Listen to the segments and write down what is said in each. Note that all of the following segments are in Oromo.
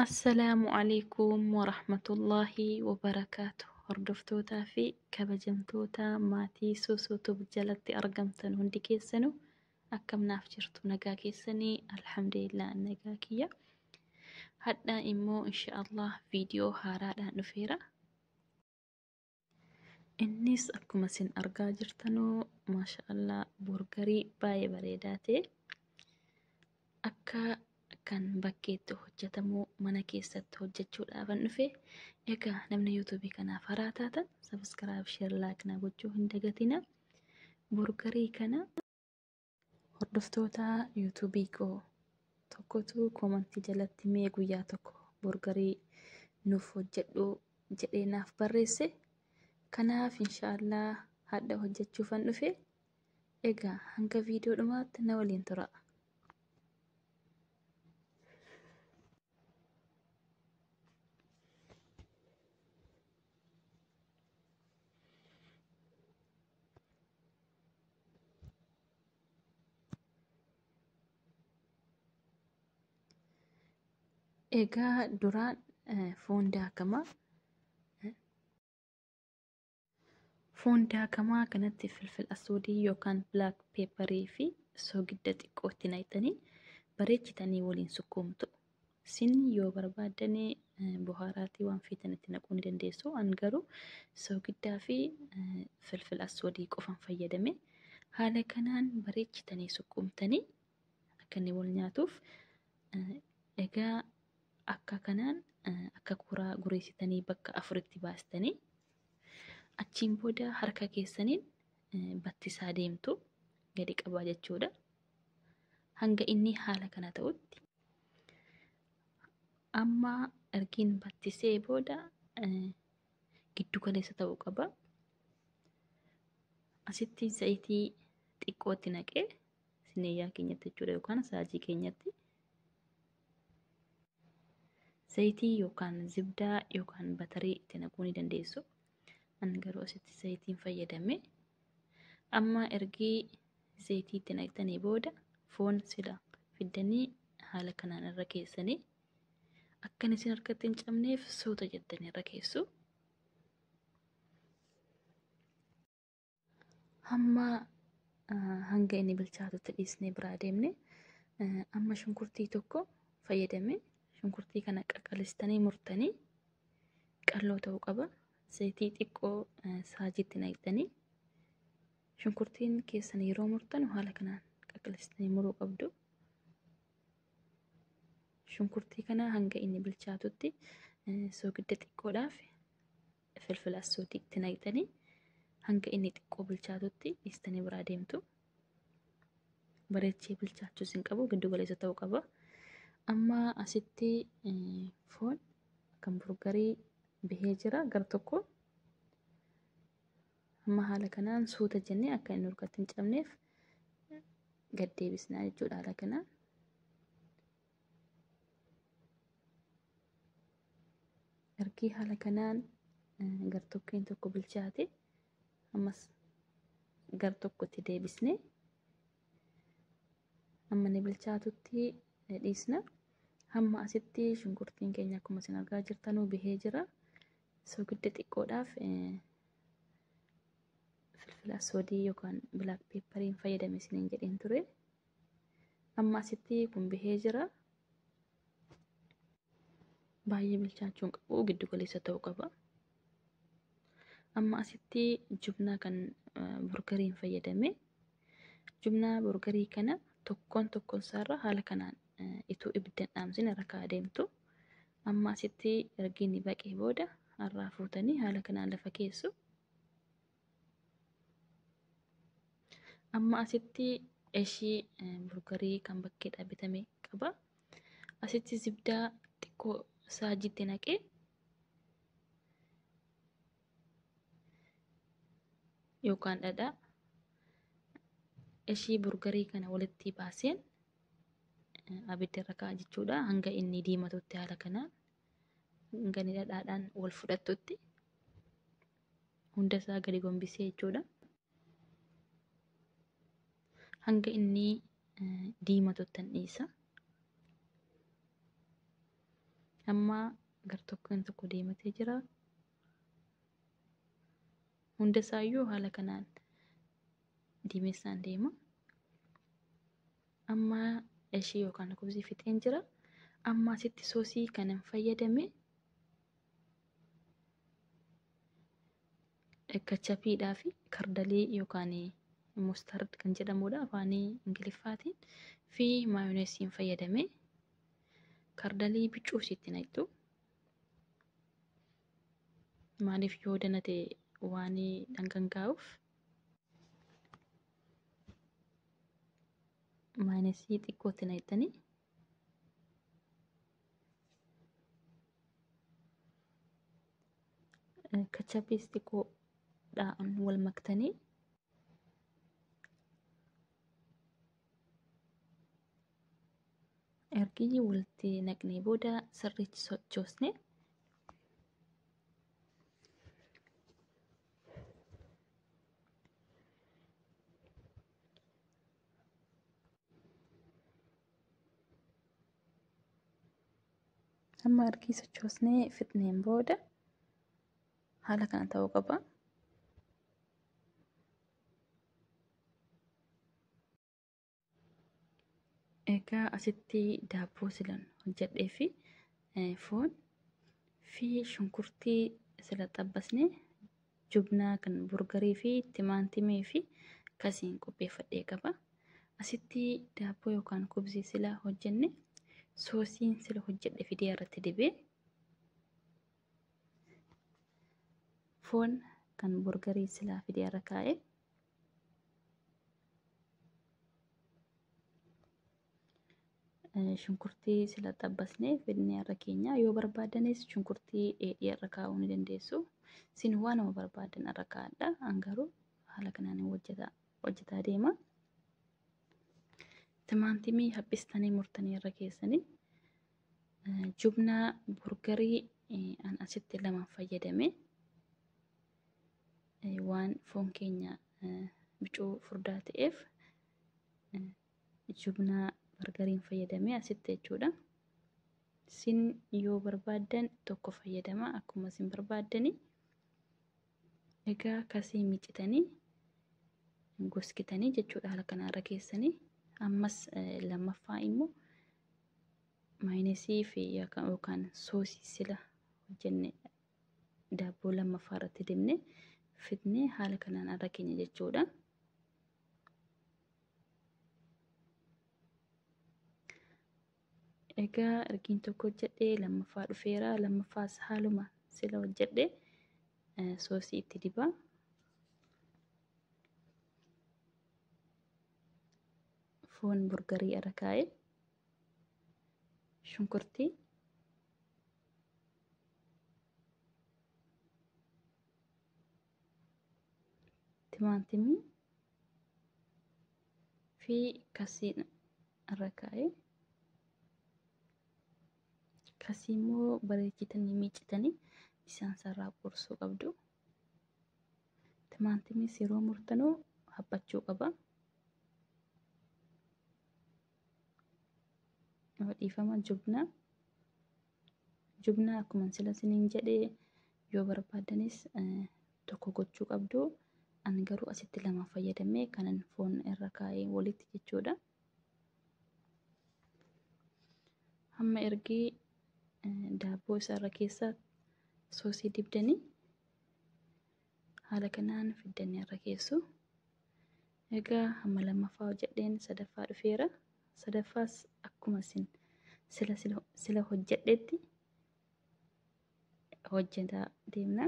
Assalaamu alaikum warahmatullaahi wabarakaatu. Hordoftootaa fi kabajamtoota maatii Soosootuuf jalatti argamtan hundi keessanuu akkam naaf jirtu? Nagaa keessanii? Alhamdulillah, nagaa kiyya. Hadhaa immoo inshaallah viidiyoo haaraadhaan dhufeera. Innis akkuma isin argaa jirtanuu, maashaallah, burgarii baay'ee bareedaa ta'e akka kan bakkeetti hojjetamu mana keessatti hojjechuudhaafan dhufe. Egaa namni yuutuubii kanaaf haaraa taatan subscribe, share, like na gochuu hin dagatina. Burgarii kana hordoftoota yuutuubii koo tokkotu koomantii jalatti mee guyyaa tokko burgarii nuuf hojjedhu jedhee naaf barreesse. Kanaaf inshaallah hadha hojjechuufan dhufe. Egaa hanga viidiyoo dhumaatti na waliin tura. Egaa duraan foon daakamaa. Foon daakamaa kanatti filfil asuudii yookaan black pepperii fi soogidda xiqqootti naqxanii bareechitanii waliin sukkuumtu. Isin yoo barbaaddanii buhaaraatii waan feetan itti naquu ni dandeessu. An garuu soogiddaa fi filfil asuudii qofan fayyadame. Haala kanaan bareechitanii sukkuumtanii akka inni wal nyaatuuf, egaa akka kanaan akka kuraa gureessitanii bakka afuritti baastanii achiin booda harka keessaniin battisaa deemtu, gadi qabaa jechuudha. Hanga inni haala kana ta'utti. Amma ergiin battisee booda giddu galeessa ta'uu qaba. Asitti zayitii xiqqootti naqee sineeyyaa keenyatti jechuudha, yookaan saajii keenyatti. Zayitii yookaan zibdaa yookaan batarii itti naquu ni dandeessu. Ani garuu asitti zayitiin fayyadame. Amma ergii zayitii itti naqxanii booda foon sila fiddanii haala kanaan irra keessanii akkan isin harkatti hin cabneef suuta jettanii irra keessu. Hamma hanga inni bilchaatutti dhiisnee biraa deemne. Amma shunkurtii tokko fayyadame. Shunkurtii kana qaqalistanii murtanii, qalloo ta'uu qaba. Zayitii xiqqoo saajiitti naqxanii shunkurtiin keessan yeroo murtan haala kanaan qaqalistanii muruu qabdu. Shunkurtii kana hanga inni bilchaatutti soogidda xiqqoodhaaf filfila asuutii itti naqxanii hanga inni xiqqoo bilchaatutti dhiistanii biraa deemtu. Bareechee bilchaachuus hin qabu, giddu galeessa ta'uu qaba. Amma asitti foon kan burgarii bahee jira gar tokko. Amma haala kanaan suuta jennee akka inni harkatti hin cabneef gad deebisnaa jechuudha haala kanaan. Ergii haala kanaan gar tokkeen tokko bilchaate ammas gar tokkotti deebisnee amma inni bilchaatutti dhiisna. Hamma asitti shunkurtiin keenya akkuma isin argaa jirtanuu bahee jira. Soogidda xiqqoodhaaf filfila soodii yookaan black pepperiin fayyadame isiniin jedheen ture. Amma asitti kun bahee jira. Baay'ee bilchaachuu hin qabu, giddu galeessa ta'uu qaba. Amma asitti jubnaa kan burgariin fayyadame. Jubnaa burgarii kana tokkoon tokkoon isaarra haala kanaan ituu ibidda hin dhaamsin irra kaa'aa deemtu. Amma asitti ergi inni baqee booda har'aa fuutanii haala kanaan lafa keessu. Amma asitti eshii burgarii kan bakkeedhaa bitame qaba. Asitti zibdaa xiqqoo saajiitti naqee yookaan dhadhaa eshii burgarii kana walitti baaseen abidda irra kaa'a jechuudha. Hanga inni diimatutti, haala kanaan hanga inni dhadhaadhaan wal fudhattutti hunda isaa gadi gombisee jechuudha. Hanga inni diimatutti dhiisa. Amma gartokkeen tokko deematee jira. Hunda isaayyuu haala kanaan diimessaan deema. Amma ishii yookaan kubzii fixeen jira. Amma asitti soosii kanan fayyadame kachapiidhaa fi kardalii yookaan mustard kan jedhamudha afaan Ingiliffaatiin fi maayoneesiin fayyadame. Kardalii bicuu isitti naqxu. Maaliif yoo danate waan dhangangaa'uuf. Maayoneesii xiqqootti naqxanii. Kachapiis xiqqoodhaan wal maktanii ergi walitti naqnee booda sirriitti sochoosne amma ergi sochoosnee fixneen booda haala kana ta'uu qaba. Egaa asitti daabboo silan hojjedhee fi foon fi shunkurtii sila xabbasne jubnaa kan burgarii fi timaantimii fi kasiin qopheeffadhee qaba. Asitti daabboo yookaan kubzii sila hojjenne soosiin sila hojjedhe fidee irratti dibee foon kan burgarii sila fidee irra kaa'e. Shunkurtii sila xabbasnee fidnee irra keenya yoo barbaadanis shunkurtii dheedhii irra kaa'uu ni dandeessu. Isin waanuma barbaadan irra kaa'adha. An garuu haala kanaan hojjetaa deema. Timaantimii haphistanii murtanii irra keessanii jubnaa burgarii an asitti lamaan fayyadame waan foon keenya bicuu furdaa ta'eef jubnaa bargariin fayyadamee asitti jechuudha. Isin yoo barbaaddan tokko fayyadama akkuma isin barbaaddani. Egaa kasii miicitanii goskitanii jechuudha haala kanarra keessanii. Ammas lammaffaa immoo maayineesii fi yookaan soosii sila hojjenne daabboo lammaffaa irratti dibne fidnee haala kanaan irra keenya jechuudha. Egaa ergiin tokko hojjedhee lammaffaa dhufeera. Lammaffaas haaluma sila hojjedhee soosii itti dibaa. Foon burgarii irra kaa'ee shunkurtii timaantimii fi kasii irra kaa'ee kasii immoo bareechitanii miicitanii bishaan sarraa qorsuu qabdu. Timaantimiis yeroo murtanuu haphachuu qaba. Dhiifama jubnaa. Jubnaa akkuma sila isiniin jedhee yoo barbaadanis tokko gochuu qabdu. Ani garuu asitti lama fayyadamee kanan foon irra kaa'ee walitti jechuudha. Hamma ergii daabboo isaarra keessa soosii dibdanii haala kanaan fiddanii irra keessu. Egaa hamma lammaffaa hojjedheen sadaffaa dhufeera. Sadaffaas akkuma isin sila hojjedhetti hojjetaa deemna.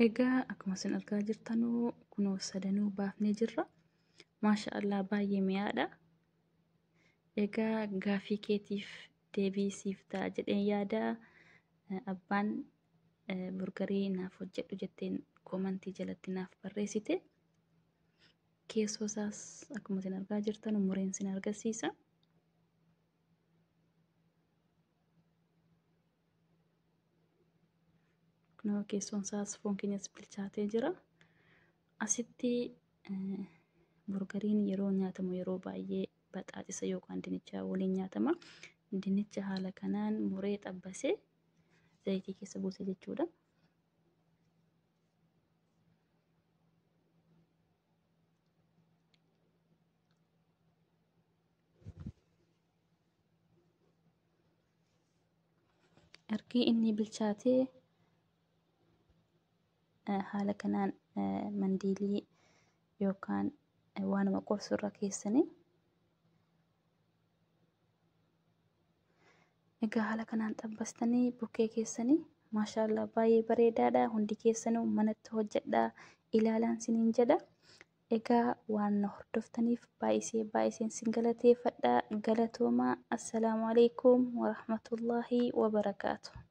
Egaa akkuma isin argaa jirtanuu kunoo sadanuu baafnee jirra. Maasha Allah baay'ee mi'aadha. Egaa gaafii keetiif deebii siif ta'a jedheen yaada. Abbaan burgarii naaf hojjedhu jetteen koomantii jalatti naaf barreessite. Keessoo isaas akkuma isin argaa jirtan mureen isin agarsiisa. Kunoo keessoon isaas foon keenyas bilchaatee jira. Asitti burgariin yeroo nyaatamu yeroo baay'ee baxaaxisa yookaan dinnicha waliin nyaatama. Dinnicha haala kanaan muree xabbasee zayitii keessa buuse jechuudha. Ergi inni bilchaatee haala kanaan mandiilii yookaan waanuma qorsu irra keessanii. Egaa haala kanaan xabbastanii bukkee keessanii maashaallah baay'ee bareedaadha. Hundi keessanuu manatti hojjedhaa ilaalaan siniin jedha. Egaa waan na hordoftaniif baay'isee baay'iseen sin galateeffadha. Galatoomaa. Assalaamu alaikum warahmatullaahi wabarakaatu.